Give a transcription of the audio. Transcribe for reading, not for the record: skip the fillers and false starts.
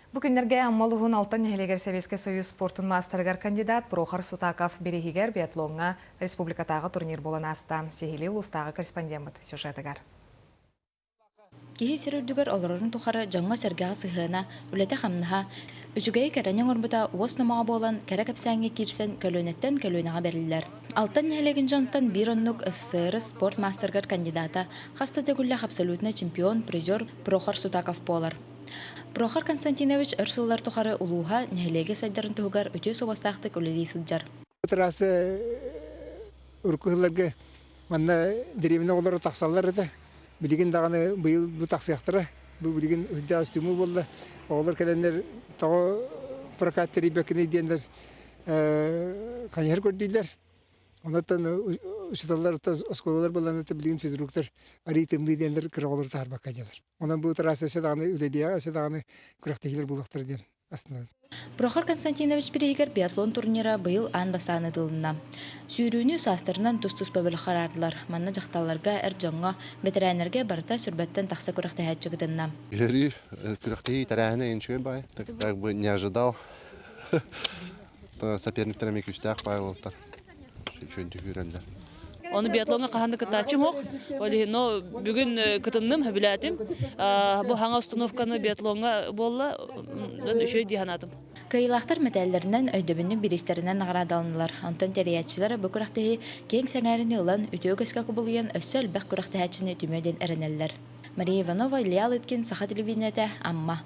Бу күннэргэ Амма улууһун Алтан нэһилиэгэр Сэбиэскэй Союз спортун маастарыгар кандидат Прохор Сутаков бирииһигэр биатлоҥҥа республикатааҕы турнир буолан ааста. Сиһилии улуустааҕы корреспондеммыт сюжетыгар. Киһи сир үрдүгэр олорорун тухары дьоҥҥо-сэргэҕэ сыһыана, үлэтэ-хамнаһа, үчүгэйи кэрэни оҥорбута уос номоҕо буолан, кэрэ кэпсээҥҥэ киирсэн көлүөнэттэн көлүөнэҕэ бэриллэр. Алтан нэһилиэгин дьонтон биир оннук СССР спорт маастарыгар кандидата, хас да төгүллээх абсолютнай чемпион, призер Прохор Сутаков буолар. Прохор Константинович өр сыллар тухары улууһа, нэһилиэгэ сайдарын туһугар үтүө суобастаахтык үлэлии сылдьар. Трасса урукку сылларга манна дэриэбинэ оҕолоро тахсаллар этэ. Билигин даҕаны быйыл бу тахсыахтара. Бу билигин үрдээх үстүмүү буолла. Оҕолор кэлэннэр тоҕо прокат тэрийбэккиний диэннэр хайыһар көрдүүллэр. Онон учууталлар оскуолалар буолланна билигин физруктар арыы тымныы диэннэр кыра оҕолору таһаарбакка дьалар. Онон бу трасса өссө даҕаны үлэлиэҕэ, өссө даҕаны күрэхтэһиилэр буолуохтара диэн астынабын. Прохор Константинович бирииһигэр биатлон турнира быйыл аан бастаан ыытылынна. Сүүрүүнү саастарынан тус-туспа бөлөххө араардылар. Манна дьахталларга, эр дьоҥҥо, бэтэрээннэргэ барыта сүрбэттэн тахса күрэхтэһээччи кытынна. Үөрүү, күрэхтэһии тэрээһинэ үчүгэй баай. Как бы не ожидал. Соперниктар эмиэ күүстээх баай уолаттар. Үчүгэйдик үүрэллэр. Ону биатлоҥҥа хаһан да кыттааччым суох. Ол иһин, но бүгүн кытынным, сөбүлээтим. Бу хаҥа установканы биатлоҥҥа буолла, үчүгэй дии санаатым. Кыайыылаахтар мэтээллэринэн, өйдөбүнньүк бириистэринэн наҕараадаланнылар. Онтон тэрийээччилэр бу күрэхтэһии киэҥ сэҥээриини ылан, үтүө үгэскэ кубулуйан, өссө элбэх күрэхтэһээччини түмүө диэн эрэнэллэр. Мария Иванова, Илья Лыткин, Саха телевидениетэ, Амма.